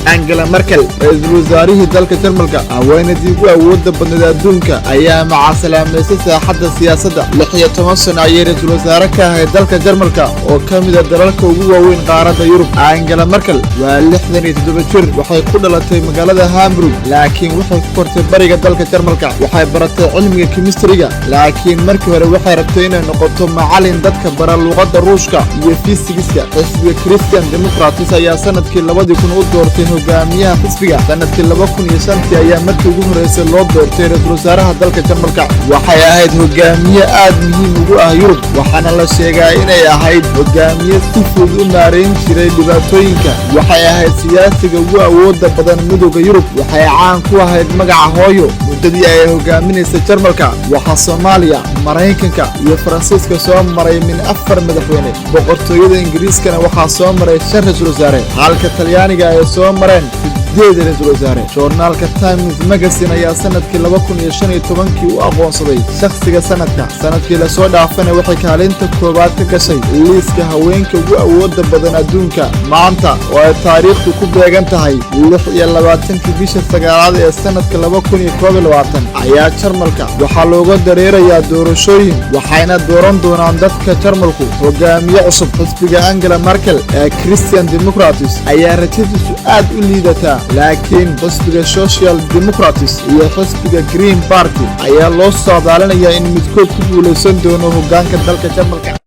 Angela Merkel, ra-iisul wasaarihii dalka Jarmalka, haweenaydii ugu awoodda badneed adduunka, ayaa macasalaameysay saaxadda siyaasadda. 16 sano ayay ra-iisul wasaare ka ahayd dalka Jarmalka oo ka mida dalalka ugu waaweyn qaaradda Yurub. Angela Merkel waa 67 jir. Waxay ku dhalatay magaalada Hamburg, laakiin waxay ku kortay bariga dalka Jarmalka. Waxay baratay cilmiga kimistriga, laakiin markii hore waxay rabtay inay noqoto macalin dadka bara luuqadda Ruushka iyo fisigiska. Xisbiga Christian Democrats ayaa sanadkii 2000 u doortay hogaamiyaha xisbiga. Sanadkii 2005-tii ayaa markii ugu horreysay loo doortay ra-iisul wasaaraha dalka Jarmalka. Waxay ahayd hogaamiye aad muhiim ugu ah Yurub, waxaana la sheegaa inay ahayd hogaamiye si fudud u maarayn jiray dhibaatooyinka. Waxay ahayd siyaasiga ugu awooda badan Midowda Yurub. Waxay caan ku ahayd magaca hooyo. Muddadii ay hogaaminaysa Jarmalka, waxaa Soomaaliya, Maraykanka iyo Faransiiska soo maray min afar madaxweyne. Boqortooyada Ingiriiskana waxaa soo maray shan ra-iisul wasaare, halka Talyaaniga ay soo mareen sideed ra-iisul wasaare. Joornaalka Times Magazine ayaa sanadkii 2015-kii u aqoonsaday shakhsiga sanadka. Sanadkii lasoo dhaafana waxay kaalinta koowaad ka gashay liiska haweenka ugu awooda badan adduunka. Maanta oo ay taariikhdu ku beegan tahay 26-kii bisha sagaalaad ee sanadka 2021 ayaa Jarmalka waxaa looga dareerayaa doorashooyin, waxayna dooran doonaan dadka Jarmalku hogaamiye cusub. Xisbiga Angela Merkel ee Christian Democrats ayaa rajadiisu aad u liidataa, laakiin xisbiga Social Democrats iyo xisbiga Green Party ayaa loo saadaalinayaa in midkood ku guulaysan doono hoggaanka dalka Jarmalka.